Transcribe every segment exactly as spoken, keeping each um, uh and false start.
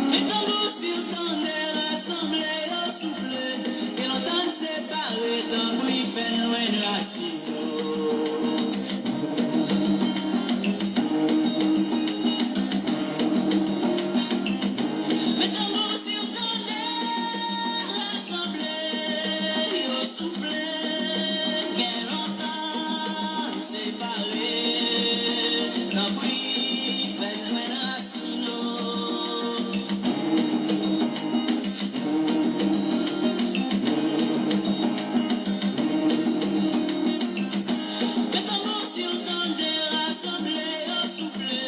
Men tanbou si w tande rasanble yo souple, e lè w tann separe, tanpri fè n jwenn rasin yo. Men tanbou si w tande rasanble yo souple, gen lontan separe, tanpri fè n jwenn rasin nou. Men tanbou si w tande rasanble yo souple,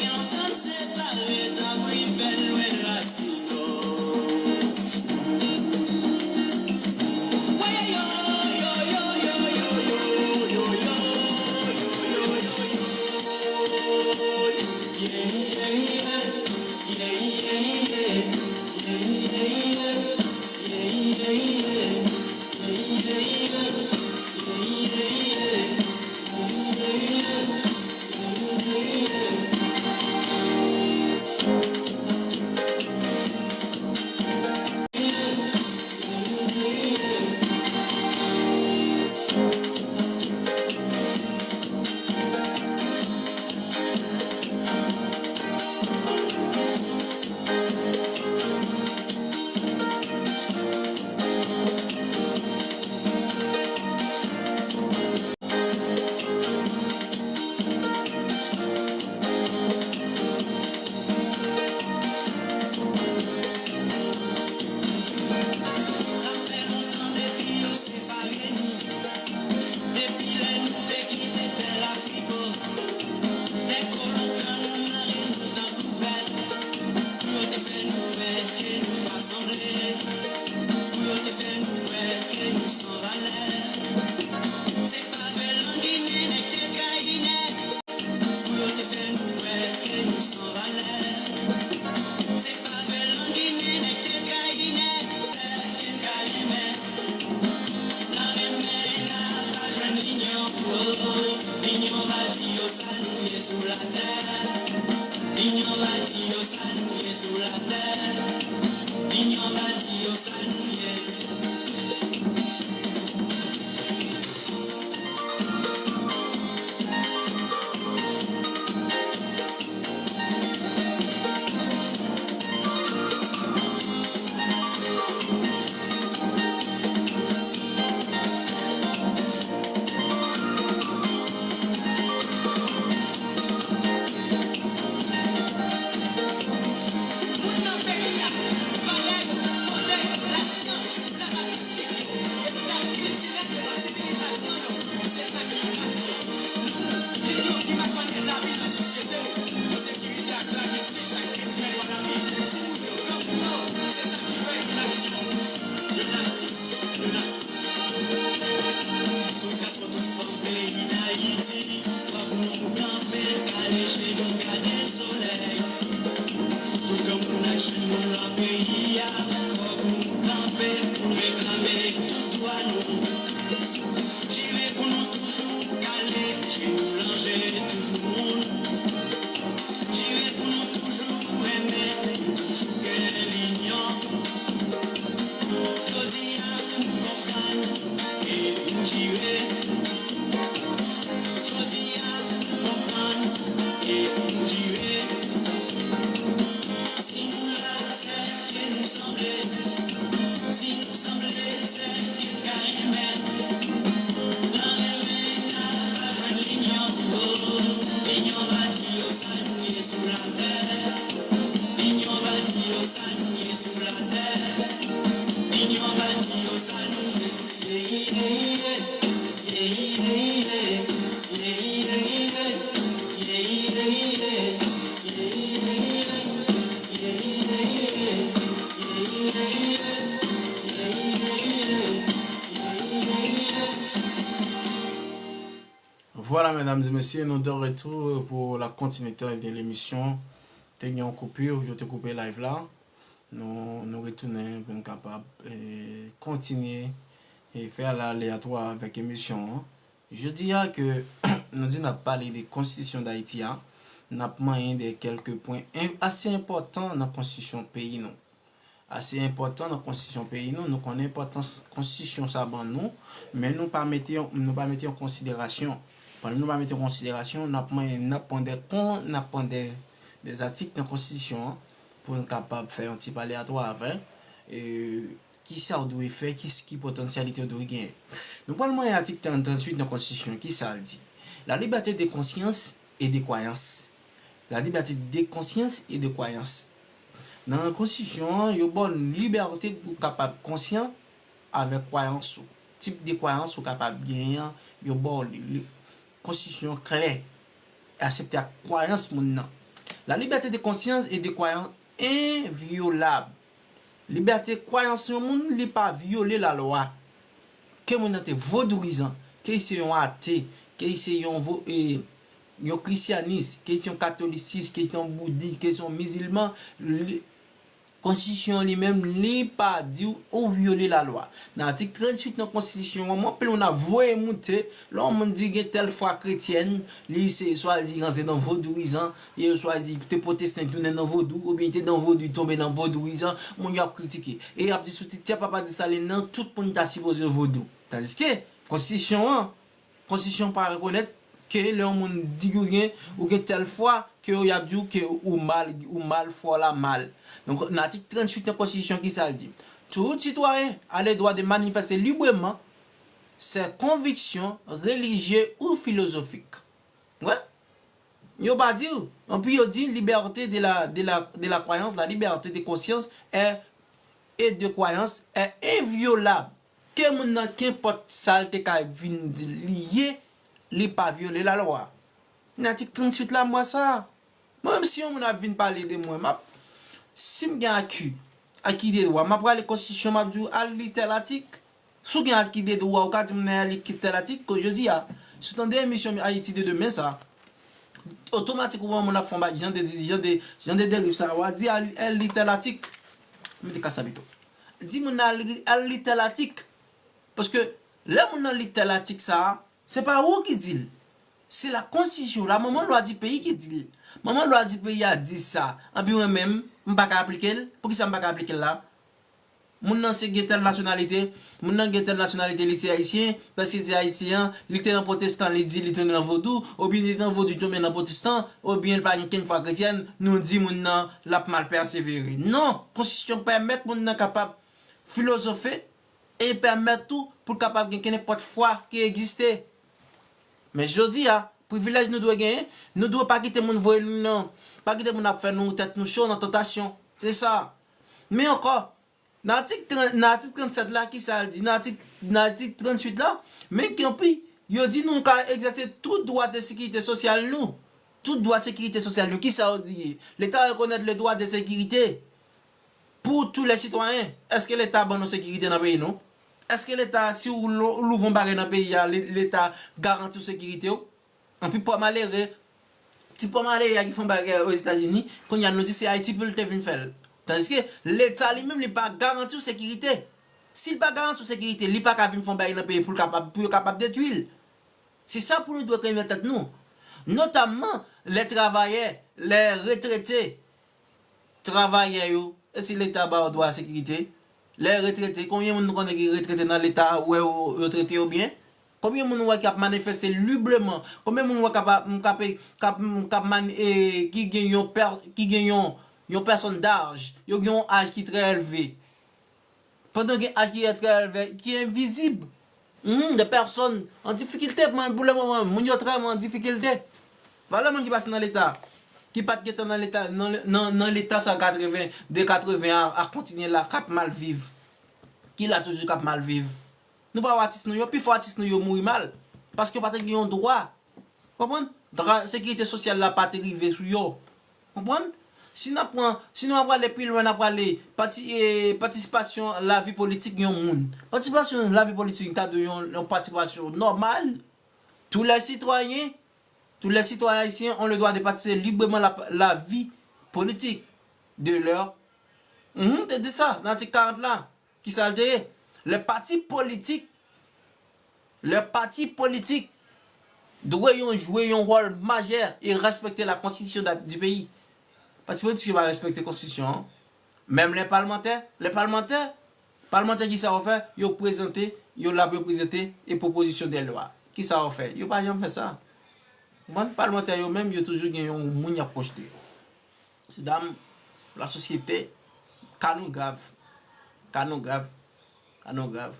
gen lontan separe, tanpri fè n jwenn rasin nou. Sa fè lontan depi yo separe nou. Depi lè nou te kite tè Lafriko, lè kolon pran nou, mare nou tankou bèt, pou yo te fè nou kwè ke nou pa sanble, pou yo te fè nou kwè ke nou san valè. Se pa vre, lang ginen nèg te trayi nèg. Pou yo te fè nou kwè ke nou san valè. Se pa vre, lang ginen nèg te trayi nèg. Ke n ka renmen, n a renmen, n a pa jwenn linyon. Oh, linyon va di yo sa nou ye sou latè. Linyon va di yo sa nou ye sou latè. Linyon va di yo sa nou ye. Moun nan peyi a, valè yo, kote lasyans. Vwala, medam e mesye, nou de retou pou la kontinite de lemisyon. Te gen yon koupi, yo te koupe live la. Nou, nou retounen pou n kapab, eh, kontinye e fè aleyatwa avèk emisyon an. Jodi a ke nou di n ap pale de konstitisyon Dayiti a, n ap manyen de kèlke pwen en- ase enpòtan nan konstitisyon peyi nou. Ase enpòtan nan konstitisyon peyi nou. Nou konnen enpòtans konstitisyon sa ban nou, men nou pa mete, nou pa mete an konsiderasyon. Pandan nou pa mete an konsiderasyon, n ap manyen, n ap pran de kon, n ap pran de, de atik nan konstitisyon an pou n kapab fè yon ti pale atwa avè, e, kisa w dwe fè, ki, ki potansyalite w dwe genyen. Nou pral manyen atik trant, tranntuit nan konstitisyon, kisa l di? La liberté de conscience et de croyance. La liberté de conscience et de croyance. Nan konstitisyon an, yo ba w libète pou w kapab konsyan avèk kwayans ou. Tip de kwayans ou kapab genyen an, yo ba w li. Li- konstitisyon klè, aksepte ak kwayans moun nan. La liberté de conscience et de croyance inviolable. Libète kwayans yon moun, li pa vyole lalwa. Ke moun nan te vodouyizan, ke li se yon ate, ke li se yon vo- e, yon krisyanis, ke li se yon katolisis, ke li se yon boudis, ke li se yon mizilman, li- konstitisyon an li menm, li pa di w ou vyole lalwa. Nan atik tranntuit nan konstitisyon an, anpil moun ap voye moute, lè yon moun di gen tèl fwa kretyèn, li se swa li rantre nan vodouyizan, e swa li te pwotestan, li tounen nan vodou, oubyen li te nan vodou, li tonbe nan vodouyizan, moun yo ap kritike. E y ap di sou ti tè Papa Desalin nan, tout moun ta sipoze vodou. Tandiske, konstitisyon an, konstitisyon pa rekonèt ke lè yon moun di ou gen, ou gen tèl fwa, ke y ap di w ke ou mal, ou mal, fwa w la mal. Donk, nan atik tranntuit nan konstitisyon, kisa l di? Tout citoyen a le droit de manifester librement ses convictions religieuses ou philosophiques. Wè. Yo pa di w. Anpi yo di liberté de la, de la, de la croyance, la liberté de conscience est, et de croyance est inviolable. Ke moun nan, kenpòt sa l te ka vin di li ye, li pa vyole lalwa. Nan atik tranntuit la, m wè sa. Mwen menm, si yon moun ap vin pale de mwen, m ap, si m gen aki, aki de dwa, m ap rale konstitisyon, m ap di w al li tèl atik. Si w gen aki de dwa, ou ka di moun nan al li tèl atik, koz jodi a, si w tande emisyon Ayiti de demen sa, otomatik ou wè yon moun ap fè yon bagay, jan de, jan de, jan de deriv sa, w a di al, al li tèl atik. Mete kas la pito. Di moun nan al, al li tèl atik. Paske lè moun nan li tèl atik sa a, se pa ou ki di l. Se la konstitisyon, la manman lwa di peyi ki di l. Manman lwa di peyi a di sa. Anpi mwen menm, m pa ka aplike l. Poukisa m pa ka aplike l la? Moun nan se gen tèl nasyonalite, moun nan gen tèl nasyonalite, li se ayisyen, paske li se ayisyen an, li te nan pwotestan, li di li tounen nan vodou, oubyen li te nan vodou, li tonbe nan pwotestan, oubyen li pa gen kenn fwa kretyèn, nou di moun nan l ap mal pèsevere. Non, konstitisyon pèmèt moun nan kapab filozofe, e pèmèt tou pou l kapab gen kenenpòt fwa ki egziste. Men jodi a, privilèj nou dwe genyen, nou dwe pa kite moun voye nou nan, pa kite moun ap fè nou tèt nou cho nan tantasyon. Se sa. Men ankò, nan atik tran- nan atik trannsèt la, kisa l di? Nan atik, nan atik tranntuit la, men kenpi, yo di nou ka egzèse tout dwa de sekirite sosyal nou. Tout dwa de sekirite sosyal nou. Kisa yo di ye? Leta rekonèt le droit de sécurité pour tous les citoyens. Èske Leta ban nou sekirite nan peyi nou? Èske Leta, si w lou- louvri yon bagay nan peyi a, Le- Leta garanti w sekirite w? Anpi pwa malere, ti pwa malere a ki fè yon bagay Ozetazini, kounye a nou di se Ayiti pou l te vin fè l. Tandiske Leta li menm li pa garanti w sekirite. Si l pa garanti w sekirite, li pa ka vin fè yon bagay nan peyi pou l kapab, pou yo kapab detwi l. Se sa pou nou dwe kenbe nan tèt nou. Notamman, lè travayè, lè retrete, travayè yo, e si Leta ba yo dwa sekirite? Lè retrete, konbyen moun nou konnen ki retrete nan Leta, wè yo, yo trete yo byen? Konbyen moun ou wè k ap manifeste libreman? Konbyen moun ou wè k ap, k ap, k ap, k ap man- e, ki gen yon pè- ki gen yon, yon pèsòn daj, yo gen yon aj ki trè elve? Pandan gen aj ki trè elve, ki envizib. Hmm, de pèsòn an difikilte, men pou le moman, moun yo trè an difikilte. Valè moun ki pase nan Leta. ki pa t gentan nan leta, nan, nan, nan leta sa katreven, de katreven a, a kontinye la, k ap mal viv, ki la toujou k ap mal viv. Nou pa wè atis nou yo, pifò atis nou yo mouri mal, paske yo pa t gen yon dwa. Konprann? Dwa sekirite sosyal la pa te rive sou yo. Konprann? Si n ap pran, si nou ap prale pi lwen, n ap prale pati, e, patisipasyon lavi politik yon moun. Patisipasyon lavi politik ta dwe yon, yon patisipasyon nòmal. Tous les citoyens, tous les citoyens haïtiens ont le droit de participer librement la, la vie politique de leur. Mhm, te di sa nan atik karant la. Kisa l te ye? Le pati politik, le pati politik dwe yon jwe yon wòl majè e respekte la konstitisyon da- di peyi. Pati politik yo pa respekte konstitisyon an. Menm lè palmantè, lè palmantè, palmantè kisa yo fè? Yo prezante, yo la pou yo prezante e pwopozisyon de lwa. Kisa yo fè? Yo pa janm fè sa. Konprann? Palmantè yo menm, yo toujou gen yon moun y ap pwojte. Mesye dam, lasosyete, ka nou grav. Ka nou grav. Ka nou grav.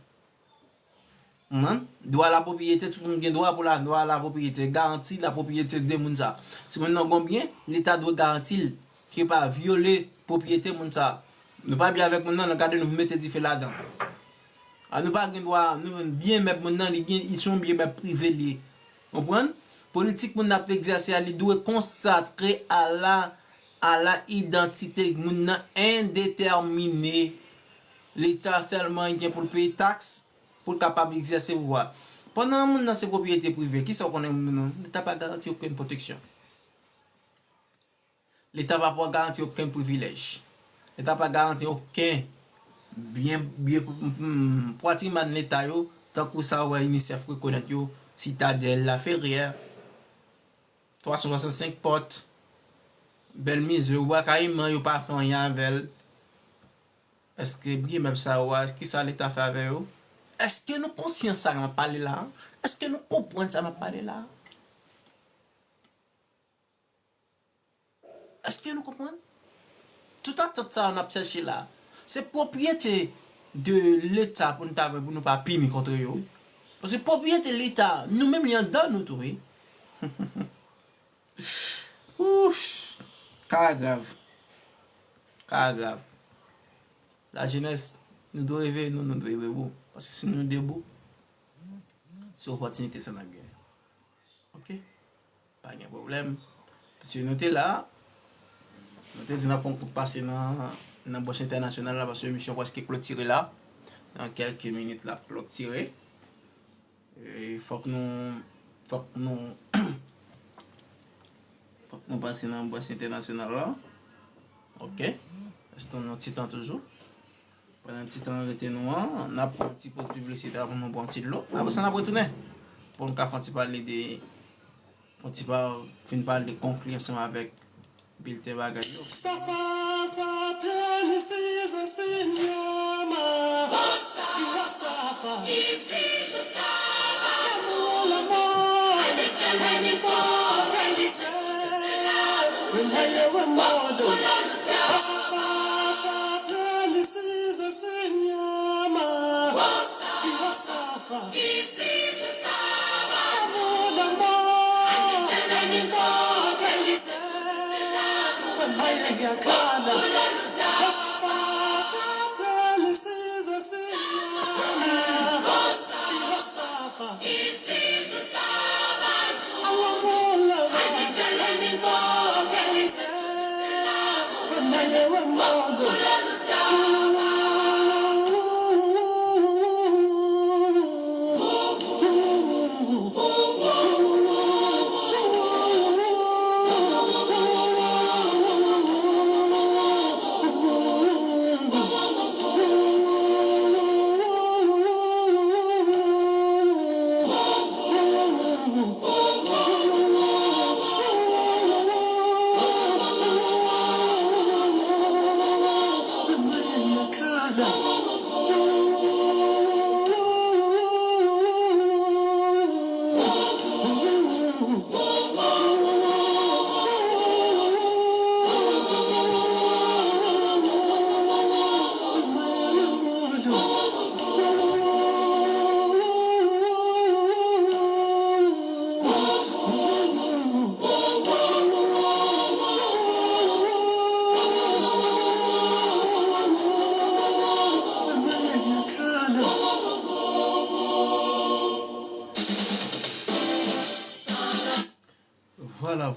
Konprann? Dwa la pwopriyete, tout moun gen dwa pou la, dwa la pwopriyete, garanti la pwopriyete de moun sa. Si moun nan gon byen, leta dwe garanti l, ki pa vyole pwopriyete moun sa. Nou pa byen avèk moun nan, nou gade nou mete dife ladan. A nou pa gen dwa, nou menm byen mèb moun nan, li gen, li se yon byen mèb prive li ye. Konprann? Politik moun nan ap egzèse a, li dwe konsakre a la, a la idantite moun nan endetèmine. Leta sèlman gen pou l peye taks pou l kapab egzèse pouvwa. Pandan moun nan se pwopriyete prive, kisa w konnen moun nan? Leta pa garanti okenn pwoteksyon. Leta pa pou garanti okenn privilèj. Leta pa garanti okenn byen, byen, mm, patrimwàn Leta yo, tankou sa w wè UNICEF rekonèt yo, Sitadèl, Laferyè, twa san swasannsenk Pòt, Bèl Mize, Bwa Kayiman, yo pa fè anyen avè l. Èske byen mèb sa yo a, kisa Leta fè avè yo? Èske nou konsyan sa m ap pale la a? Èske nou konprann sa m ap pale la a? Èske nou konprann? Tout atant sa yo n ap chèche la, se pwopriyete de Leta pou nou ta, pou nou pa pini kont yo, wi. Paske pwopriyete Leta, nou menm li anndan nou tou, wi. Ouch! Ka grav. Ka grav. Lajenès, nou dwe reveye nou, nou dwe debou. Paske si nou debou, se opòtinite sa n ap genyen. Oke? Pa gen pwoblèm. Paske nou te la, nou te di n ap pran kout pase nan, nan branch entènasyonal la, paske emisyon prèske klotire la. Nan kèlke minit, l ap klotire. E fòk nou, fòk nou, fòk nou pase nan branch entènasyonal la. Oke. Rete yon ti tan toujou. Pandan ti tan rete nou an, n ap pran yon ti poz piblisitè pou nou pran yon ti dlo. Apre sa, n ap retounen pou nou ka fè yon ti pale de, fè yon ti pa, fin pale de konkli ansanm avèk bilten bagay yo. Safa, sa peli sizo sinyama. Iwa safa. Isizo saba. Lamo, lamo. Anichele ni ko kelise. Wemaye wemodo. Safa, sa peli sizo sinyama. Iwa safa.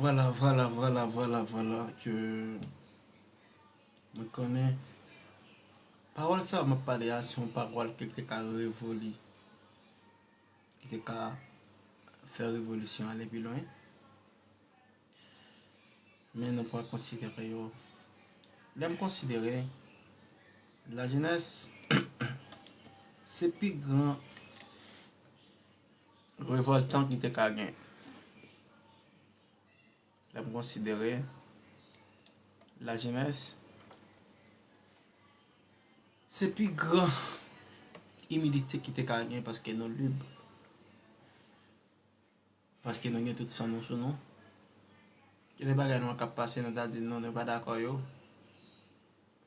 Vwala, vwala, vwala, vwala, vwala, ke mwen konnen pawòl sa a m ap pale a, se yon pawòl ke te ka revoli, ki te ka fè revolisyon ale pi lwen. Men nou pa konsidere yo. Lè m konsidere, lajenès se pi gran revòltan ki te ka gen. Lè m konsidere lajenès, se pi gran imilite ki te ka gen, paske nou lib, paske nou gen tout san nou sou nou. Gen de bagay nou wè k ap pase, nou ta di non, nou pa dakò yo.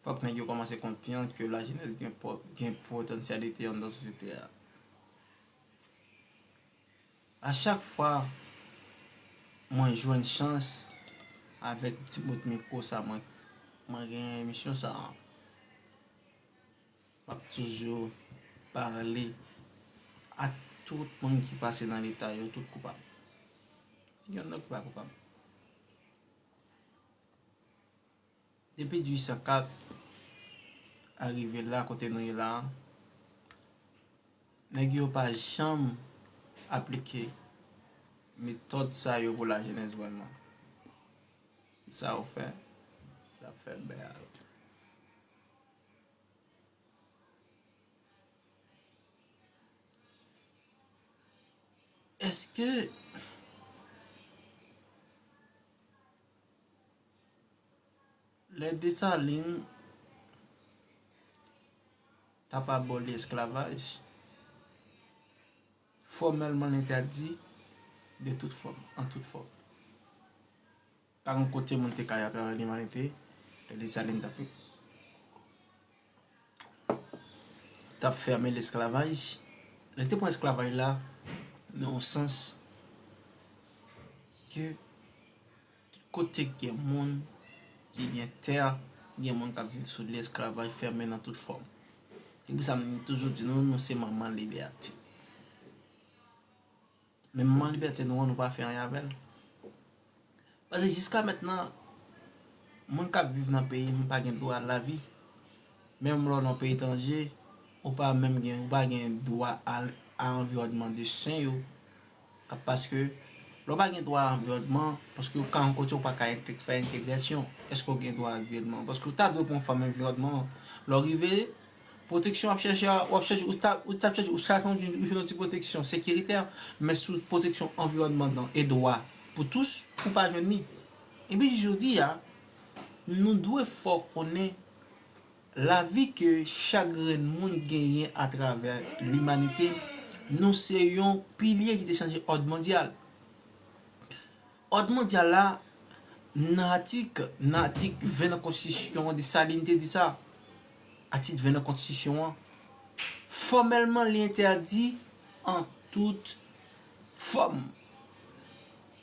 Fòk nèg yo kòmanse konprann ke lajenès gen po-, gen potansyalite anndan sosyete a. A chak fwa mwen jwenn chans avèk ti bout mikwo sa, mwen, mwen gen emisyon sa a, m ap toujou pale a tout moun ki pase nan leta yo, tout koupab. Gen youn ki pa koupab. Depi dizuit san kat a rive la kote nou ye la a, nèg yo pa janm aplike metòd sa yo pou lajenès vrèman. Sa yo fè, y ap fè bèl. Èske lè Desalin t ap aboli esklavaj, fòmèlman l entèdi de tout fòm, an tout fòm? Pa gen kote moun te ka y ap avè limanite, lè Desalin t ap, t ap fèmen lesklavaj. Lè l te pran esklavaj la, nan yon sans ke tout kote gen moun ki gen tè, gen moun k ap viv sou lesklavaj fèmen nan tout fòm. Se pou sa m toujou di nou, nou se manman libète. Men manman libète nou an, nou pa fè anyen avè l. Paske jiska mentnan, moun k ap viv nan peyi m pa gen dwa a lavi. Menm lè w nan peyi etranje, ou pa menm gen, ou pa gen dwa a, a anviwònman de sen yo. Ka-, paske lè w pa gen dwa a anviwònman, paske ou ka yon kote ou pa ka entegre, fè entegrasyon. Èske w gen dwa a anviwònman? Paske ou ta dwe pran fanm anviwònman an. Lè w rive, pwoteksyon w ap chèche a, w ap chèche, ou ta, ou t ap chèche, ou chak moun ou jwenn yon ti pwoteksyon sekiritè, men sou pwoteksyon anviwònman e dwa pou tous, ou pa jwenn li. Epi jodi a, nou dwe fè w konnen lavi ke chak grenn moun genyen atravè limanite, nou se yon pilye ki te chanje òd mondyal. Òd mondyal la, nan atik, nan atik ven nan konstitisyon an, Desalin te di sa. Atik ven nan konstitisyon an, fòmèlman, li entèdi an tout fòm.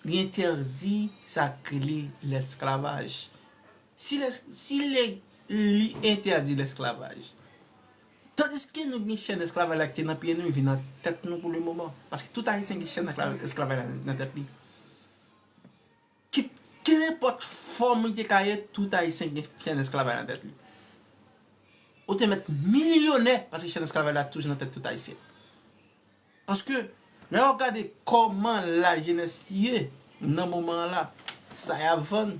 Li entèdi sa k rele lesklavaj. Si lè, si lè li entèdi lesklavaj, tandiske nou gen chèn esklavaj la ki te nan pye nou, li vin nan tèt nou pou le moman. Paske tout Ayisyen gen chèn esklavaj la nan tèt li. Ki, kenenpòt fòm li te ka ye, tout Ayisyen gen chèn esklavaj nan tèt li. Ou te mèt milyonè paske chèn esklavaj la toujou nan tèt tout Ayisyen. Paske, lè w ap gade kòman lajenès ye nan moman an la, sa y ap vann,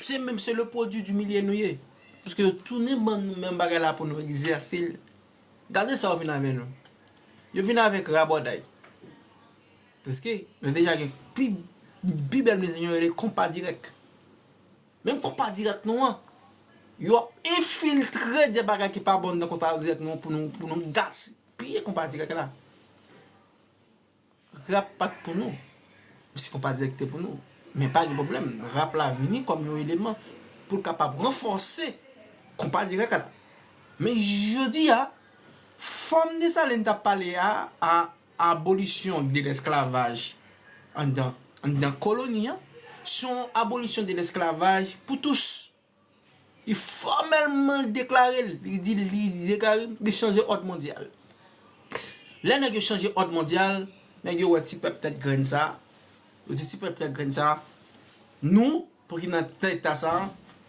se menm, se le produit du milieu nou ye. Paske yo tounen ban nou menm bagay la pou nou egzèse l. Gade sa yo vin avè nou. Yo vin avèk rabòday. Paske, nou deja gen pi, pi bèl mizik nou rele konpa dirèk. Menm konpa dirèk nou an, yo ap enfiltre de bagay ki pa bon nan konpa dirèk nou an pou nou, pou nou gaspiye konpa dirèk la. Rap pa t pou nou. Men si konpa dirèk te pou nou. Men pa gen pwoblèm. Rap la vini kòm yon eleman pou l kapab ranfòse konpa dirèk la. Men jodi a, fòm Desalin t ap pale a, a abolisyon de lesklavaj anndan, anndan koloni an, se yon abolisyon de lesklavaj pou tous. Li fòmèlman deklare l, li di, li deklare li chanje òd mondyal. Lè nèg yo chanje òd mondyal, nèg yo wè ti pèp tèt grenn sa, yo di ti pèp tèt grenn sa, Nou, pou ki nan eta sa,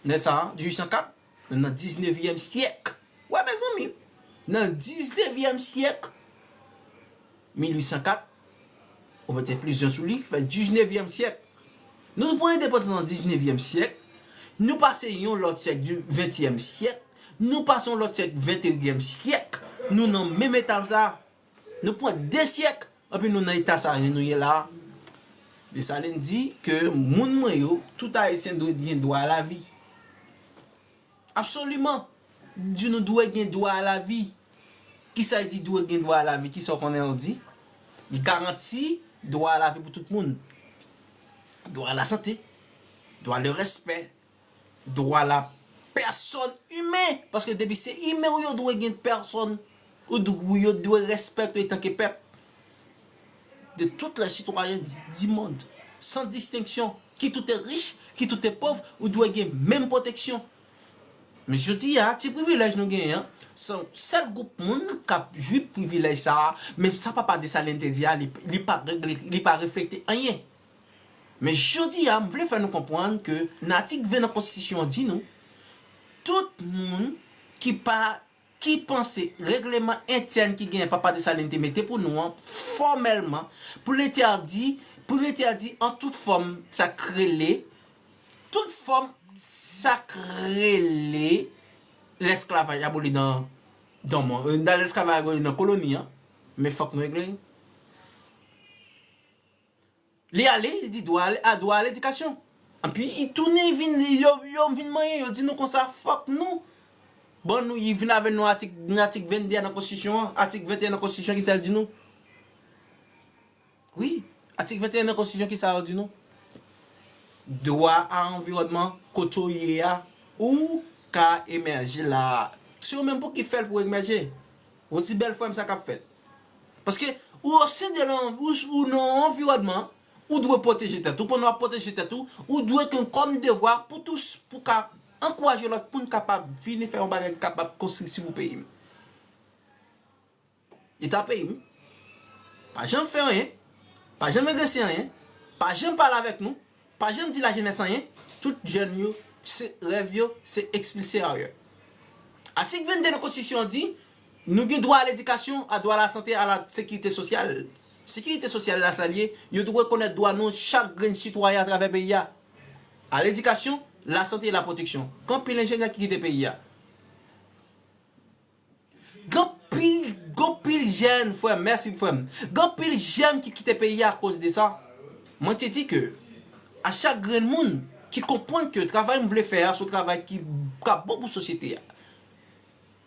nan sa, dizuit san kat, nou nan diznevyèm syèk. Wè, mezanmi, nan diznevyèm syèk, mil uit san kat, ou mete plizyè sou li, fè diznevyèm syèk. Nou pran endepandans nan diznevyèm syèk, nou pase yon lòt syèk, di ventyèm syèk, nou pase yon lòt syèk, venteyinyèm syèk, nou nan menm eta sa. Nou pran de syèk, epi nou nan eta sa nou ye la. Desalin di ke moun mwen yo, tout Ayisyen dwe gen dwa a lavi. Absoliman. Di nou dwe gen dwa a lavi. Kisa l di dwe gen dwa a lavi? Kisa w konnen l di? Li garanti dwa a lavi pou tout moun. Dwa a la sante, dwa le respè, dwa la pèsòn imen. Paske depi se imen ou yo dwe gen pèsòn. Ou dwe, yo dwe respekte w etanke pèp. De tout le sitwayen di, di mond, san distenksyon, ki tout e rich, ki tout e pòv, ou dwe gen menm pwoteksyon. Men jodi a, ti privilèj nou genyen an, se yon sèl gwoup moun k ap jwi privilèj sa a, men sa papa Desalin te di a, li, li pa regle, li pa reflekte anyen. Men jodi a, m vle fè nou konprann ke nan atik ven nan konstitisyon an di nou, tout moun ki pa, ki panse regleman entèn ki genyen papa Desalin te mete pou nou an, fòmèlman, pou l entèdi, pou l entèdi an tout fòm, sa k rele, tout fòm, sa k rele lesklavaj aboli nan, nan, nan lesklavaj aboli nan koloni an, men fòk nou regle li. Li ale, li di dwa a, a dwa a ledikasyon. Anpi, li tounen vin, yo, yo vin manyen, yo di nou konsa, fòk nou ban nou, li vin avè nou atik, nan atik vennde a nan konstitisyon an, atik venteyen nan konstitisyon, kisa l di nou? Wi, atik venteyen nan konstitisyon, kisa l di nou? Dwa a anviwònman, kote w ye a, ou ka emèje la. Se ou menm pou ki fè l pou emèje. Osi bèl frè m sa k ap fèt. Paske ou osen de lan, ou, ou nan yon anviwònman, ou dwe pwoteje tèt ou. Pandan w ap pwoteje tèt ou, ou dwe gen kòm devwa pou tous, pou ka ankouraje lòt moun kapab vini fè yon bagay ki kapab konstriktif pou peyi m. Eta peyi m pa janm fè anyen, pa janm regrese anyen, pa janm pale avèk nou, pa janm di lajenès anyen, tout jèn yo, se rèv yo, se ekspilse ayè. Atik vennde nan konstitisyon an di, nou gen dwa a ledikasyon, a dwa a lasante, a la sekirite sosyal. Sekirite sosyal la sa l ye, yo dwe rekonèt dwa nou chak grenn sitwayen atravè peyi a. A ledikasyon, lasante e lapwoteksyon. Gen anpil enjenyè ki kite peyi a. Gen anpil, gen anpil jèn, frè m, mèsi frè m. Gen anpil jèn ki kite peyi a akoz de sa. Mwen te di ke a chak grenn moun ki konprann ke travay m vle fè a, se yon travay ki ka bon pou sosyete a.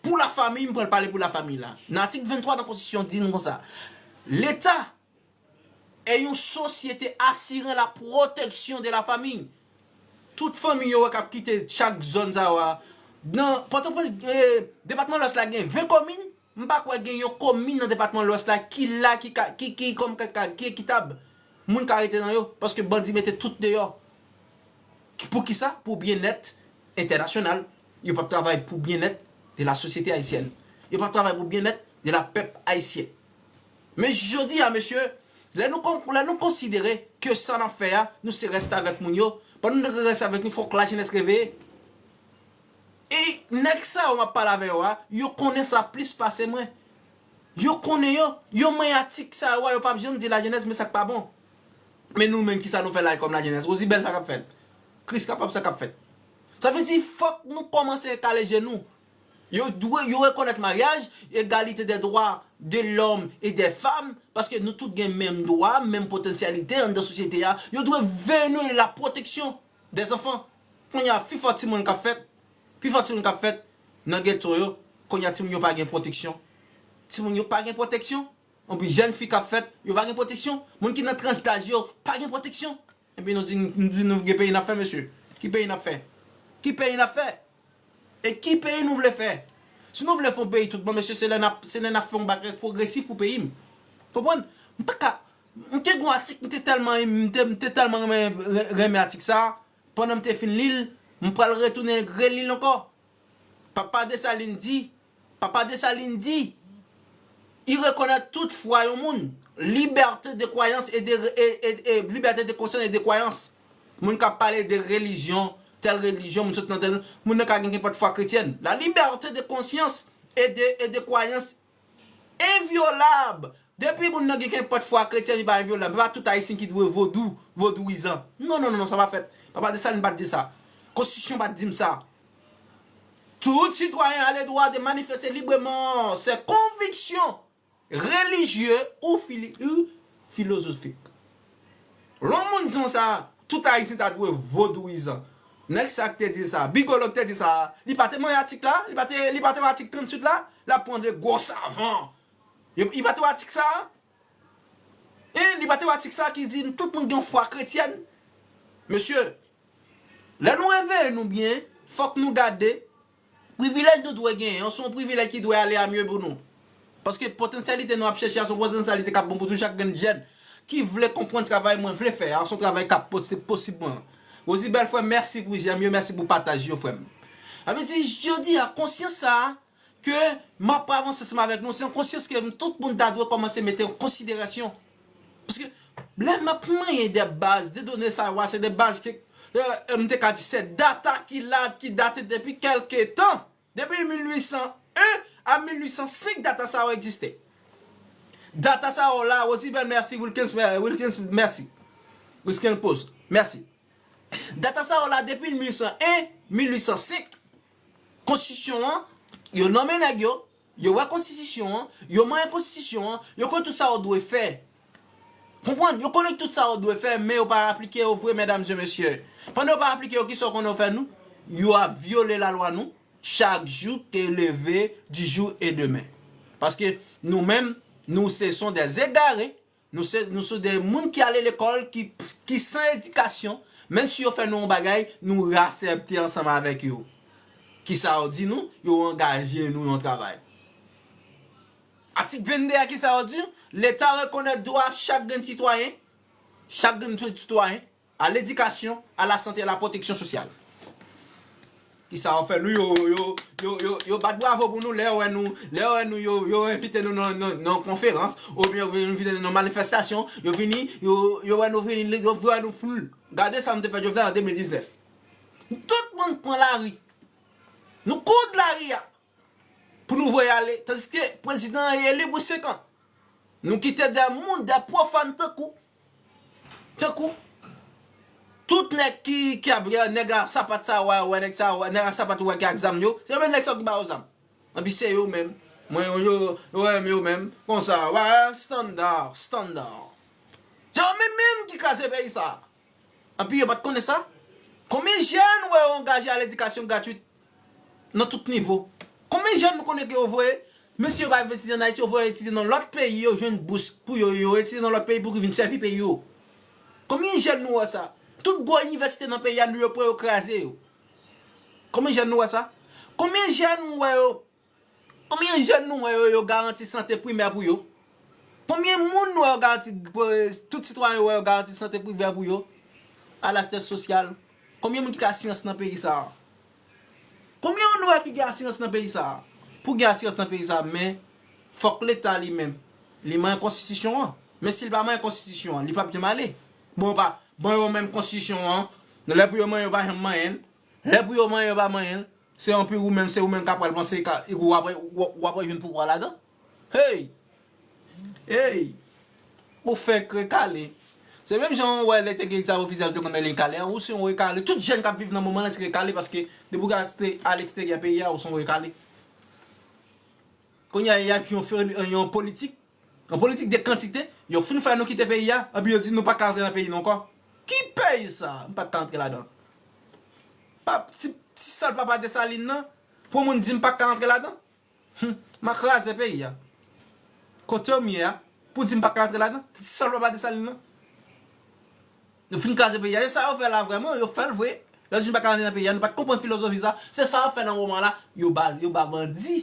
Pou lafanmi, m pral pale pou lafanmi la. Nan atik venntwa nan konstitisyon di nou konsa, Leta est une société assurant la protection de la famille. Tout fanmi yo wè k ap kite chak zòn sa yo a. Nan Pòtoprens, eh, depatman Lwès la gen ven komin, m pa kwè gen yon komin nan depatman Lwès la ki la, ki ka, ki, ki kòm ka, ka, ki ekitab. Moun ka rete nan yo, paske bandi mete tout deyò. Pou ki sa? Pou byennèt entènasyonal. Yo p ap travay pou byennèt de la sosyete ayisyèn. Yo p ap travay pou byennèt de la pèp ayisyen. Men jodi a, mesye, lè nou kon-, lè nou konsidere ke sa n ap fè a, nou se restavèk moun yo, pandan nou restavèk nou, fòk lajenès reveye. E nèg sa yo m ap pale avè yo a, yo konnen sa plis pase mwen. Yo konnen yo, yo manyen atik sa yo a, yo p ap janm di lajenès, men sa k pa bon. Men nou menm, kisa nou fè la kòm lajenès? Osi bèl sa k ap fèt. Kris kapab sa k ap fèt. Sa vle di, fòk nou kòmanse kale je nou. Yo dwe, yo rekonèt maryaj, egalite dè dwa de lòm e dè fanm, paske nou tout gen menm dwa, menm potansyalite anndan sosyete a. Yo dwe veye nou e la pwoteksyon dè zanfan. Kounye a, pifò timoun k ap fèt, pifò timoun k ap fèt nan geto yo, kounye a timoun yo pa gen pwoteksyon. Timoun yo pa gen pwoteksyon. Anpi jèn fi k ap fèt, yo pa gen pwoteksyon. Moun ki nan tranch daj yo pa gen pwoteksyon. Epi nou di, nou di nou gen peyi n ap fè, mesye. Ki peyi n ap fè? Ki peyi n ap fè? E ki peyi nou vle fè? Si nou vle fè yon peyi tout bon, mesye, se lè n ap, se lè n ap fè yon bagay pwogresif pou peyi m. Konprann? M pa ka, m te gon atik, m te tèlman, m te, m te tèlman renmen, renmen atik sa, pandan m te fin li l, m pral retounen reli l ankò. Papa Desalin di, Papa Desalin di, il reconnaît tout fwa yon moun, liberté de croyance et de, et, et, et liberté de conscience et de croyance. Moun k ap pale de relijyon, tèl relijyon, moun sot nan tèl, moun nan ka gen kenpòt fwa kretyèn. La liberté de conscience et de, et de croyance inviolable. Depi moun nan gen kenpòt fwa kretyèn, li pa envyolab. E pa tout Ayisyen ki dwe vodou, vodouyizan. Non, non, non, non, sa pa fèt. Papa Desalin pa t di sa. Konstitisyon pa t di m sa. Tout citoyen a le droit de manifester librement ses convictions religieux ou fili- ou philosophiques. Lè yon moun di w sa, tout Ayisyen ta dwe vodouyizan. Nèg sa k te di sa, Bigolo k te di sa, li pa te manyen atik la, li pa te, li pa te wè atik tranntuit la, l ap pran de gwo savan. Li pa te wè atik sa, en, li pa te wè atik sa ki di tout moun gen fwa kretyèn. Mesye, lè nou reveye nou byen, fòk nou gade privilèj nou dwe genyen an, se yon privilèj ki dwe ale a mye pou nou. Paske potansyalite nou ap chèche a, se yon potansyalite k ap bon pou tou chak grenn jèn ki vle konprann travay mwen vle fè a, se yon travay k ap posi- posib mwen. Rosie Bèl, frè m, mèsi pou jèm yo, mèsi pou pataj yo, frè m. Sa vle di, jodi a, konsyans sa a, ke m ap avanse ansanm avèk nou, se yon konsyans ke tout moun ta dwe kòmanse mete an konsiderasyon. Paske lè m ap manyen de baz, de done sa yo a, se de baz ke, euh, m te ka di, se data ki la, ki date depi kèlke tan. Depi mil uit san en a mil uit san senk, data sa yo egziste. Data sa yo la, Rosie Bèl, mèsi, Wilkens, mè- Wilkens, mèsi. Wilkens Post, mèsi. Data sa yo la, depi mil uit san en, mil uit san senk, konstitisyon an, yo nonmen nèg yo, yo wè konstitisyon an, yo manyen konstitisyon an, yo konn tout sa yo dwe fè. Konprann? Yo konnen tout sa yo dwe fè, men yo pa aplike yo vre, medam e mesye. Pandan yo pa aplike yo, kisa yo konnen yo fè nou? Yo ap vyole lalwa nou chak jou ke leve, du jour et demain. Paske nou menm, nou se sont des égarés, nou se, nou se de moun ki ale lekòl, ki, ki san edikasyon, menm si yo fè nou yon bagay, nou aksepte ansanm avèk yo. Kisa yo di nou? Yo angaje nou yon travay. Atik vennde a, kisa yo di? Leta rekonèt dwa chak grenn sitwayen, chak grenn sitwayen, à l'éducation, à la santé, à la protection sociale. Kisa yo fè nou? Yo, yo, yo, yo, yo bat bravo pou nou, lè yo wè nou, lè yo wè nou, yo, yo envite nou nan, nan, nan konferans, oubyen yo vin envite nou nan manifestasyon, yo vini, yo, yo wè nou vini, yo vwè nou foul. Gade sa nou te fè Jovenel an de mil diznèf. Tout moun pran lari. Nou koud lari a pou nou voye ale, tandiske prezidan an eli pou senk an. Nou kite de moun, de pwofàn tankou, tankou, tout nèg ki, ki ap, nèg a sapat sa, wè, wè, nèg sa, wè, nèg a sapat, wè, ki ak zam yo, se menm nèg sa yo ki ba yo zam. Anpi se yo menm, mwen, yo, yo, yo renmen yo menm, konsa, wè, standard, standard. Se yo menm menm ki kraze peyi sa. Anpi yo pa t konnen sa. Konbyen jèn ou wè yo angaje a ledikasyon gratwit nan tout nivo? Konbyen jèn nou konnen ke yo voye, menm si yo pa etidye an Ayiti, yo voye etidye nan lòt peyi, yo jwenn bous pou yo, yo etidye nan lòt peyi pou ki vin sèvi peyi yo? Konbyen jèn nou wè sa? Tout gwo inivèsite nan peyi a, nou yo pran yo kraze yo. Konbyen jèn nou wè sa? Konbyen jèn nou wè yo Konbyen jèn nou wè yo, yo garanti sante primè pou yo? Konbyen moun nou wè yo garanti, tout sitwayen yo wè yo garanti sante primè pou yo? Alèt sosyal. Konbyen moun ki gen asirans nan peyi sa a? Konbyen moun nou wè ki gen asirans nan peyi sa a? Pou gen asirans nan peyi sa a, men fòk Leta li menm, li manyen konstitisyon an. Men si l pa manyen konstitisyon an, li p ap janm ale. Bon, yo pa, bon, yo menm konstitisyon an, lè pou yo manyen, yo pa janm manyen l. Lè pou yo manyen, yo pa manyen l. Se anpi ou menm, se ou menm k ap pral panse ka, ou ap, ou ap jwenn pouvwa ladan. Hey! Hey! Ou fenk rekale. Se menm jan ou wè lè te gen egzamen ofisyèl, ou te konn rele kale a, ou se yon rekale. Tout jèn k ap viv nan moman an se rekale, paske depi w al eksteryè peyi a, ou se yon rekale. Kounye a, y ap jwe yon, yon politik, yon politik de kantite, yo fin fè nou kite peyi a, epi yo di nou pa ka antre nan peyi nou ankò. Ki peyi sa? M pa ka antre ladan. Pa, ti, ti sal papa Desalin nan, pou moun di m pa ka antre ladan. Hum, m a kraze peyi a. Kote m ye a, pou di m pa ka antre ladan? Ti sal papa Desalin nan. Nou fin kraze peyi a. Se sa yo fè la vrèman, yo fè l vre. Lè yo di nou pa ka antre nan peyi a, nou pa t konprann filozofi sa. Se sa yo fè nan moman la, yo ba, yo ba bandi.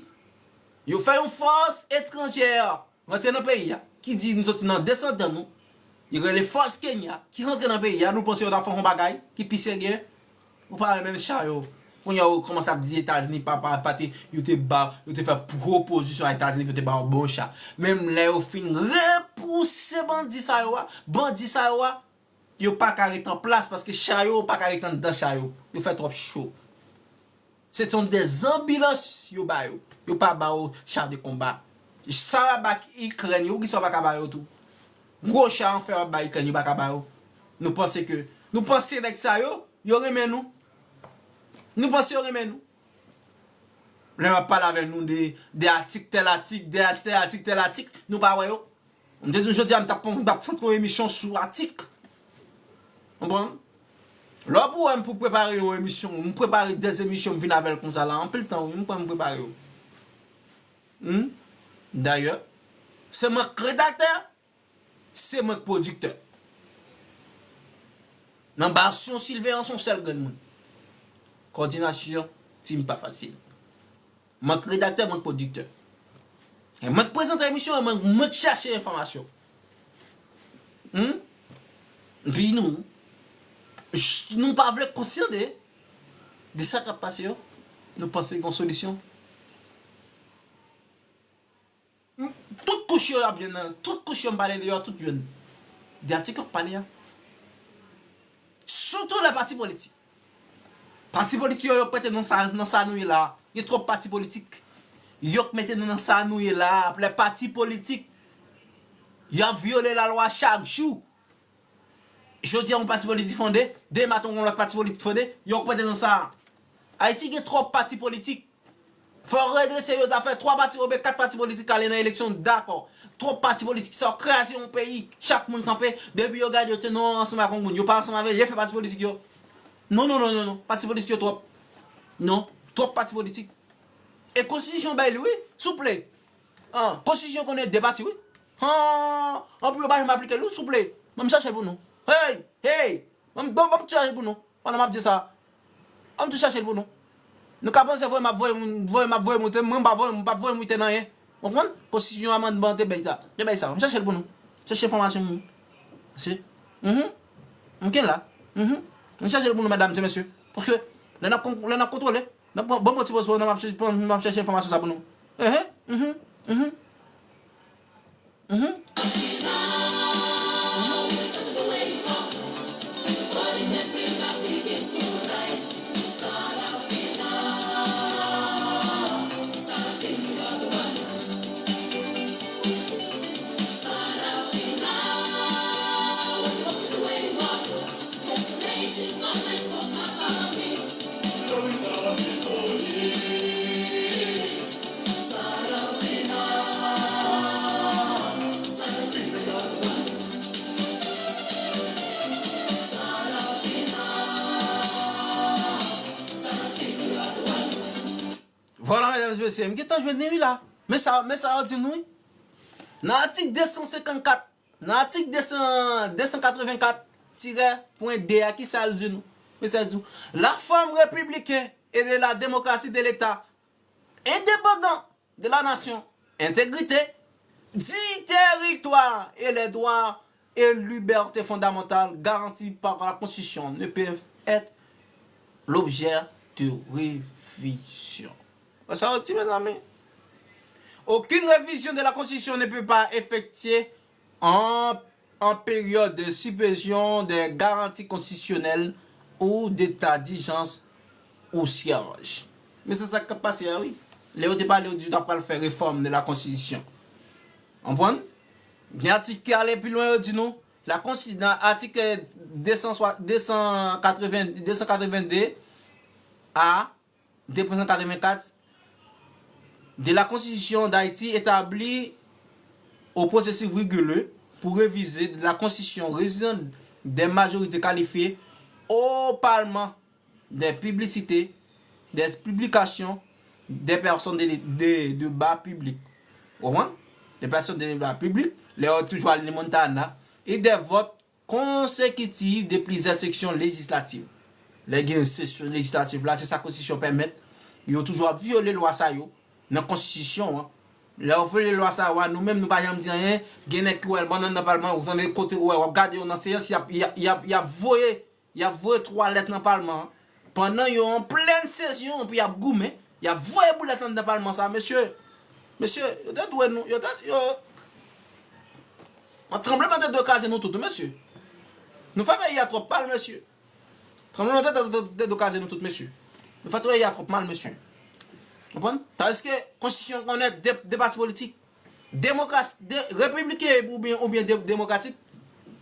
Yo fè yon fòs etranjè rantre nan peyi a, ki di nou soti nan desandan nou. Yo rele fòs Kenya, ki rantre nan peyi a, nou panse yo ta fè yon bagay ki pi serye. Ou pa wè menm chan yo. Kounye a yo kòmanse ap di Etazini pa, pa, pa te, yo te ba, yo te fè pwopozisyon a Etazini pou yo te ba yo bon chan. Menm lè yo fin repouse bandi sa yo a, bandi sa yo a, yo pa ka ret an plas paske cha yo pa ka ret anndan cha yo. Yo fè twòp cho. Se yon de zanbilans yo ba yo. Yo pa ba yo cha de konba. Sa y ap ba Ikrèn yo, poukisa yo pa ka ba yo tou? Gwo cha an fè y ap ba Ikrèn, yo pa ka ba yo. Nou panse ke, nou panse nèg sa yo, yo renmen nou. Nou panse yo renmen nou. Lè m ap pale avè nou de, de atik, tèl atik, de tèl atik, tèl atik, nou pa wè yo. M te di nou jodi a, m t ap, m t ap fè yon emisyon sou atik. Konprann? Lè w pou wè m pou prepare yon emisyon, m prepare de emisyon, m vin avè l konsa la, anpil tan, wi, m pran m prepare yo. Hmm? Dayè, se mwen k redaktè, se mwen k pwodiktè. Nan baz yon siveyans yon sèl grenn moun. Kòdinasyon, tim pa fasil. Mwen k redaktè, mwen k pwodiktè. E mwen k prezante emisyon an, mwen, mwen k chache enfòmasyon. Hmm? Epi nou, ch- nou pa vle konsyan de, de sa k ap pase yo. Nou panse gen yon solisyon. Hmm? Tout kouch yo ap jwenn nan, tout kouch yo m pale de yo, tout jwenn. De atik yo k pale a. Sitou lè pati politik. Pati politik yo, yo k mete nou sa, nan sa nou ye la. Gen twòp pati politik. Yo k mete nou nan sa nou ye la. Lè pati politik, y ap vyole lalwa chak jou. Jodi a, yon pati politik fonde, demen maten, yon lòt pati politik fonde, yo k mete nou sa. Ayiti gen twòp pati politik. Fò yo redrese yo, ta fè twa pati oubyen kat pati politik ale nan eleksyon, dakò. Twòp pati politik, sa yo kraze yon peyi, chak moun kanpe, depi yo gade yo te non ansanm ak yon moun, yo pa ansanm avè l, yo fè pati politik yo. Non, non, non, non, non, pati politik yo twòp. Non, twòp pati politik. E konstitisyon bay li, wi, souple. An, konstitisyon konnen de pati, wi. An, anpil yo pa janm aplike l, wi, souple. Ban m chache l pou nou. Hey, hey, ban m, ban m, ban m chache l pou nou. Pandan m ap di sa, an m tou chache l pou nou. Nou ka panse voye m ap voye moun, voye m ap voye moute, mwen m pa voye, m p ap voye moute nan anyen. Ou konprann? Konstitisyon amannman te bay sa. Te bay sa. M chache l pou nou. Chèche enfòmasyon m. Se. Mhm. M gen la. Mhm. M chache l pou nou, medam e mesye. Paske lè n ap kon- lè n ap kontwole, n ap pran bon bon ti pòz pou nou, m ap chèche, m ap chèche enfòmasyon sa pou nou. Mhm. Mhm. Mhm. Mhm. Vwala, medam e mesye, m gentan jwenn li wi la. Men sa, men sa yo di nou wi. Nan atik de san senkannkat, nan atik de san, de san katrevenkat tirè pwen de a, kisa l di nou? Men sa l di nou, la forme républicaine et de la démocratie de l'État indépendant de la nation, intégrité du territoire et les droits et libertés fondamentales garantis par la Constitution ne peuvent être l'objet de révision. Wè sa yo di, mezanmi? Aucune révision de la Constitution ne peut pas effectuer en, en période de suspension des garanties constitutionnelles ou d'état d'urgence ou siège. Men se sa k ap pase a wi. Lè yo te pale, yo di yo t ap pral fè reform de la konstitisyon. Konprann? Gen atik ki ale pi lwen, yo di nou, la konsti-, nan atik, eh, de san swa-, de san katreven, de san katreven de a, de san katrevenkat, de la Constitution d'Haïti établit un processus rigoureux pour réviser la Constitution, révision des majorités qualifiées au Parlement, des publicités, des publications, des personnes de, de, de débat public. Ou konprann? Des personnes de débat public, lè yo toujou al nan Montana, et des votes consécutifs de plusieurs sessions législatives. Lè gen sesyon lejislatif la, se sa konstitisyon pèmèt. Yo toujou ap vyole lwa sa yo nan konstitisyon an. Lè yo vyole lwa sa yo a, nou menm nou pa janm di anyen. Gen nèg ki wè l bannann nan palman, ou tande kote, ou wè, w ap gade yo nan seyans, y ap, y ap, y ap, y ap voye, y ap voye twa lèt nan palman an. Pandan yo an plèn sesyon, epi y ap goumen, y ap voye boulèt anndan palman sa, mesye. Mesye, yo te dwe nou, yo te, yo, yon tranblemanntè dwe kraze nou tout, mesye. Nou fè peyi a twòp mal, mesye. Tranblemanntè te, te, te, te kraze nou tout, mesye. Nou fè peyi a twòp mal, mesye. Konprann? Tandiske konstitisyon an konnen de, de pati politik. Demokras, de, repibliken oubyen, oubyen de, demokratik.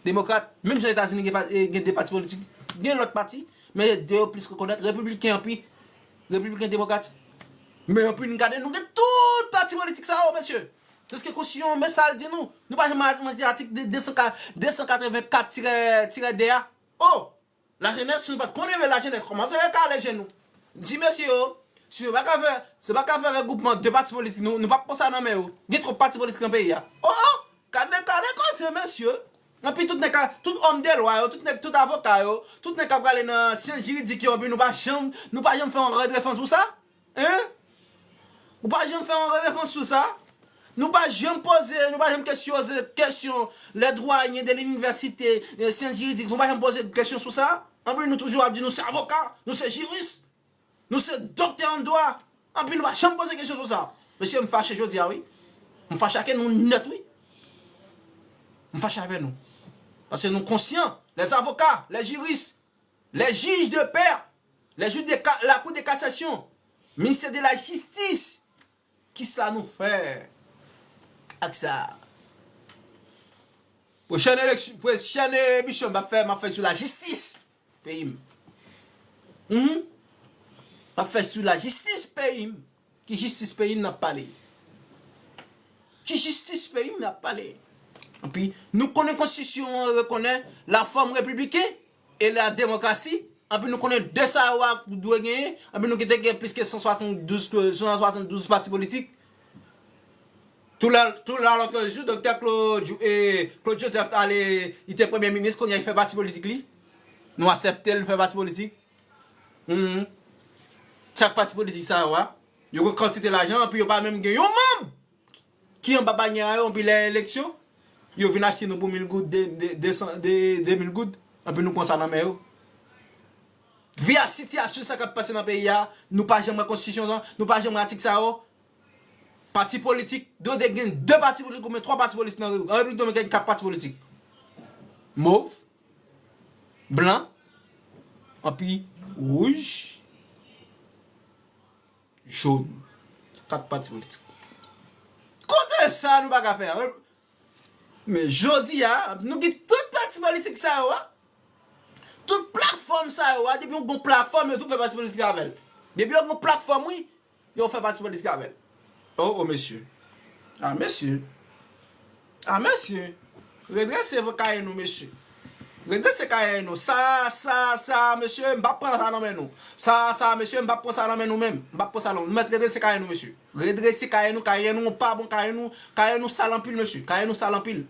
Demokrat, menm jan Etazini gen, pa- eh, gen de pati politik, gen lòt pati, men de yo plis rekonèt, repibliken anpi, repibliken demokrat. Men anpi nou gade, nou gen tout pati politik sa yo, mesye. Tandiske konstitisyon, men sa l di nou. Nou pa janm mande atik de, de san, de san katrevenkat tirè, tirè de a. Oh! Lajenès, si nou pa t konn leve lajenès, kòmanse rekale je nou. Di mesye yo, si yo pa ka fè, si yo pa ka fè regwoupman de pati politik, nou, nou p ap pran sa nan men yo. Gen twòp pati politik nan peyi a. Oh, oh, gade, gade koze, mesye. Anpi tout nèg ka, tout òm de lwa yo, tout nèg, tout avoka yo, tout nèg k ap prale nan syans jiridik yo, anpi nou pa janm, nou pa janm fè yon rèdefans sou sa. Hein? Ou pa janm fè yon rèdefans sou sa? Nou pa janm poze, nou pa janm kesyon, kesyon les doyens de l'université, eh, syans jiridik, nou pa janm poze kesyon sou sa? Anpi nou toujou ap di nou se avoka, nou se jiris, nou se doktè an dwa. Anpi nou pa janm poze kesyon sou sa. Mesye, m fache jodi a, wi. M fache ak nou nèt, wi. M fache avè nou. Paske nou konsyan, les avocats, les juristes, les juges de paix, les juges de ka- la cour de cassation, ministère de la justice, kisa nou fè ak sa? Pwochèn eleksyon, pwochèn emisyon m ap fè, m ap fè sou lajistis peyi m. Mhm. M ap fè sou lajistis peyi m. Ki jistis peyi n ap pale? Ki jistis peyi n ap pale? Anpi, nou konnen konstitisyon an rekonèt la forme républicaine et la démocratie. Anpi, nou konnen de sa yo a dwe genyen. Anpi, nou te gen plis ke san swasanndouz, ke san swasanndouz pati politik. Tou la, tou la, lòt jou, doktè Claude, eh, Claude Joseph t ale, li te premye minis, kounye a li fè pati politik li. Nou aksepte l fè pati politik. Mhm. Chak pati politik sa yo a, yo gen kantite lajan, anpi yo pa menm gen yon manm ki anba banyè a yo, anpi lè eleksyon, yo vin achte nou pou mil goud, de, de, de san, de, de mil goud, anpi nou pran sa nan men yo. Vi a sitiyasyon sa k ap pase nan peyi a, nou pa janm wè konstitisyon sa, nou pa janm wè atik sa yo. Pati politik, dwe gen de pati politik oubyen twa pati politik nan Repiblik, an Repiblik Dominikèn, kat pati politik. Mov, blan, anpi wouj, jòn. Kat pati politik. Kote sa nou pa ka fè? Men jodi a, nou gen tout pati politik sa yo a. Tout platfòm sa yo a, depi yon gon platfòm, yo tou fè pati politik avè l. Depi yon gon platfòm, wi, yo fè pati politik avè l. Oh, oh, mesye. Ah, mesye. Ah, mesye. Redrese kaye nou, mesye. Redrese kaye nou. Sa, sa, sa, mesye, m p ap pran sa nan men nou. Sa, sa, mesye, m p ap pran sa nan men nou menm. M p ap pran sa nan. Nou mèt redrese kaye nou, mesye. Redrese kaye nou, kaye nou pa bon, kaye nou, kaye nou sal anpil, mesye. Kaye nou sal anpil.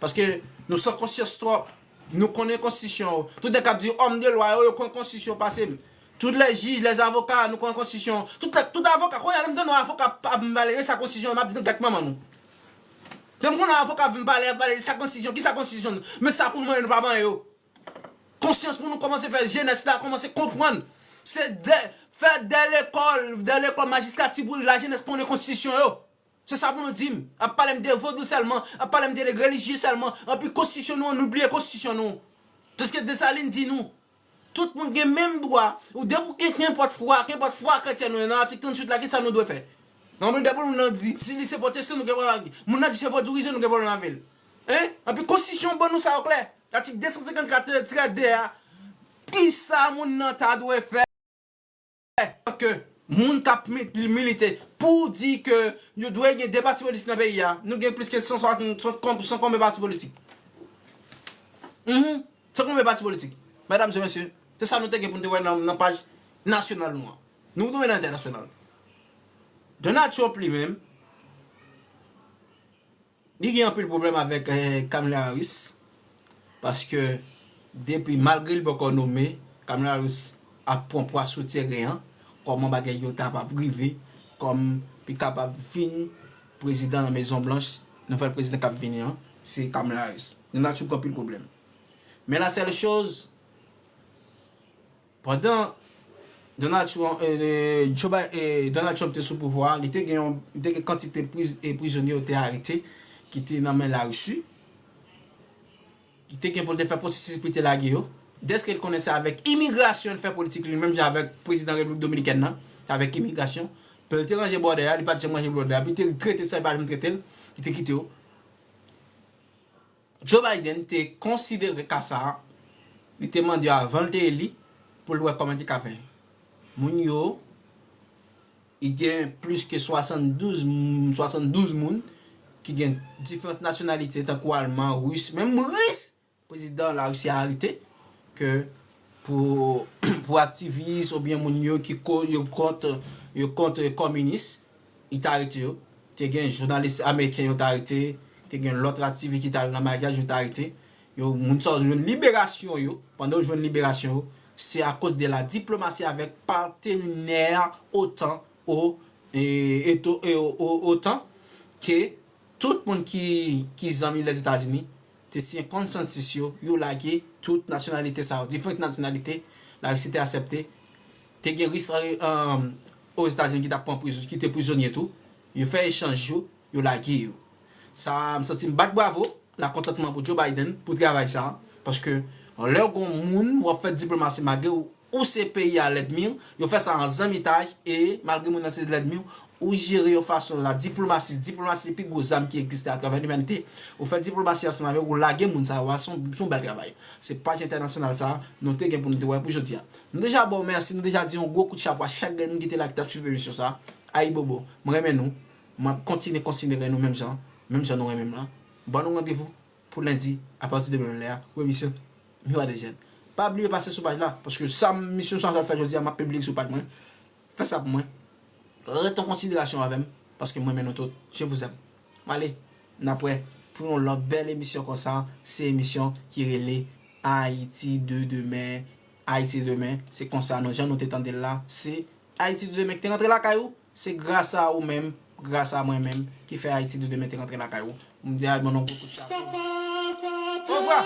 Paske nou san konsyans twòp. Nou konnen konstitisyon yo. Tout nèg k ap di òm de lwa yo, yo konn konstitisyon pase m. Tout lè jij, lè avoka, nou konnen konstitisyon. Tout, tout avoka, kounye a lè m tande yon avoka ap, ap vin pale, sa konstitisyon, m ap di gèt manman nou. Lè m konnen avoka ap vin pale, ap pale, sa konstitisyon, ki sa konstitisyon? Men sa pou nou mande nou pa ban yo. Konsyans pou nou kòmanse fè, jenès la kòmanse konprann. Se de, fè de lekòl, de lekòl majistrati pou lajenès konnen konstitisyon yo. Se sa pou nou di m. Ap pale m de vodou sèlman, ap pale m de relijye sèlman. Anpi konstitisyon nou an, nou bliye konstitisyon nou. Paske Desalin di nou, tout moun gen menm dwa. Ou depi w gen kenpòt fwa, kenpòt fwa kretyèn ou nan atik tranntuit la, kisa nou dwe fè? Non, men depi moun nan di, di li se pwotestan, nou gen pwoblèm ak li. Moun nan di se vodouizan, nou gen pwoblèm avè l. Hein? Anpi konstitisyon ban nou sa yo klè. Atik de san senkannkat tirè de a, kisa moun nan ta dwe fè? Ke moun k ap mi-, milite pou di ke yo dwe gen de pati politik nan peyi a, nou gen plis ke san swasant, san konbyen pati politik? Mhm. San konbyen pati politik? Medam e mesye, se sa nou te gen pou nou te wè nan, nan paj nasyonal nou an. Nou tonbe nan entènasyonal. Donald Trump li menm, li gen anpil pwoblèm avèk, eh, Kamala Harris, paske depi, malgre li poko nome, Kamala Harris ap pran pwa sou teren an, kòman bagay yo ta ap rive, kòm li kapab vin prezidan nan Mezon Blanch, nouvèl prezidan k ap vini an, se Kamala Harris. Donald Trump gen anpil pwoblèm. Men la sèl choz, pandan Donald Trump, eh, Joe Bi-, eh, Donald Trump te sou pouvwa a, li te gen yon, li te gen kantite priz-, eh, prizonye yo te arete ki te nan men Larisi, Li te gen pou l te fè pwosesis pou li te lage yo. Dèske l konnen se avèk imigrasyon l fè politik li, menm jan avèk prezidan Repiblik Dominikèn nan, se avèk imigrasyon. Pou l te ranje bòdè a, li pa t janm ranje bòdè a, li te trete sa, li pa janm trete l, li te kite yo. Joe Biden te konsidere ka sa a, li te mande yo avan l te eli, pou l wè kòman li te ka fè. Moun yo, li gen plis ke swasanndouz moun, swasanndouz moun ki gen diferan nasyonalite, tankou Alman, Ris, menm Ris, prezidan Larisi a arete, ke pou, pou aktivis oubyen moun yo ki ko-, yo kont, yo kont kominis, li te arete yo. Te gen jounalis ameriken yo te arete, te gen lòt aktivis ki te al nan maryaj yo te arete. Yo, moun sa yo jwenn liberasyon yo, pandan yo jwenn liberasyon yo, se akoz de la diplomasi avèk patenè OTAN, o, e, eto, e, o, o, OTAN, ke tout moun ki, ki zanmi Lèzetazini te siyen konsansis yo, yo lage tout nasyonalite sa yo, diferan nasyonalite, Larisi te aksepte. Te gen Ris, e, Ozetazini ki t ap pran prizon, ki te prizonye tou. Yo fè echanj yo, yo lage yo. Sa, m santi m bat bravo, lakontantman pou Joe Biden, pou travay sa. Paske, lè w gon moun, w ap fè diplomasi malgre ou, ou se peyi a lènmi w, yo fè sa an zanmitay, e malgre moun nan se lènmi w, ou jere yon fason la diplomasi, diplomasi se pi gwo zam ki egziste atravè limanite. Ou fè diplomasi ansanm avè yo, ou lage moun sa yo a, se yon, se yon bèl travay. Se paj entènasyonal sa, nou te gen pou nou te wè pou jodi a. Nou deja ba w mèsi, nou deja di yon gwo kout chapo a chak grenn moun ki te la, ki t ap swiv emisyon sa. Ayibobo, mwen renmen nou. Mwen ap kontinye konsidere nou menm jan, menm jan nou renmen m lan. Ban nou randevou pou lendi, apati de menm lè a, pou emisyon Miwa de Jèn. Pa bliye pase sou paj la, paske sa misyon sa fè jodi a, m ap pibliye sou paj mwen. Fè sa pou mwen. Ret an konsiderasyon avè m, paske mwen renmen nou tout. Je vous aime. M ale, n ap wè pou yon lòt bèl emisyon konsa, se emisyon ki rele Ayiti de demen. Ayiti de demen, se konsa nou, jan nou te tande l la, se Ayiti de demen ki te rantre lakay ou, se gras a ou menm, gras a mwen menm, ki fè Ayiti de demen te rantre lakay ou. M di al ban nou gwo kout chapo. Au revoir.